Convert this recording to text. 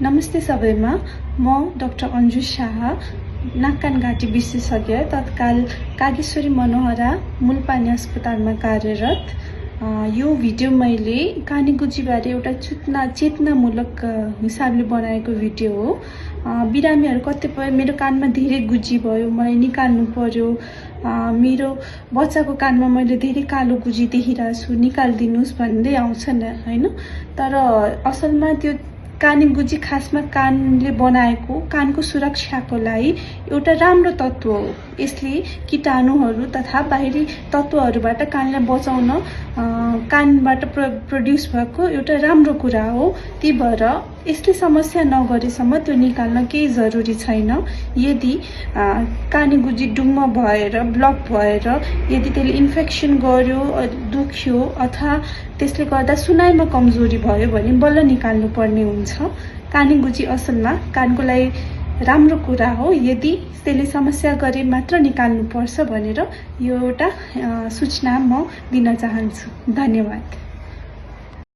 नमस्ते सबैमा, म डाक्टर अन्जु शाह, नाक कान घाँटी विशेषज्ञ, तत्काल कागेश्वरी मनोहरा मूलपानी अस्पतालमा कार्यरत। यो भिडियो मैले कानी गुजीबारे एउटा चेतनामूलक हिसाबले बनाएको भिडियो हो। बिरामीहरू कतिपय मेरो कानमा धेरै गुजी भयो, मलाई निकाल्नु पर्यो, मेरो बच्चाको कानमा मैले धेरै कालो गुजी देखिरहेको छु, निकालिदिनुहोस् भन्दै आउँछन् हैन। तर असलमा त्यो कानी गुजी खासमा कानले बनाएको कानको सुरक्षाको लागि एउटा राम्रो तत्त्व हो। यसले कीटाणुहरू तथा बाहिरी तत्त्वहरूबाट कानलाई बचाउन कानबाट प्रोड्युस भएको एउटा राम्रो कुरा हो। त्यही भएर यसले समस्या नगरेसम्म त्यो निकाल्न केही जरुरी छैन। यदि कानी गुजी डुङ्म भएर ब्लक भएर यदि त्यसले इन्फेक्सन गर्यो, दुख्यो अथवा त्यसले गर्दा सुनाइमा कमजोरी भयो भने बल्ल निकाल्नु पर्ने हुन्छ। कानी गुजी असलमा कानको लागि राम्रो कुरा हो। यदि त्यसले समस्या गरे मात्र निकाल्नु पर्छ भनेर यो एउटा सूचना म दिन चाहन्छु। धन्यवाद।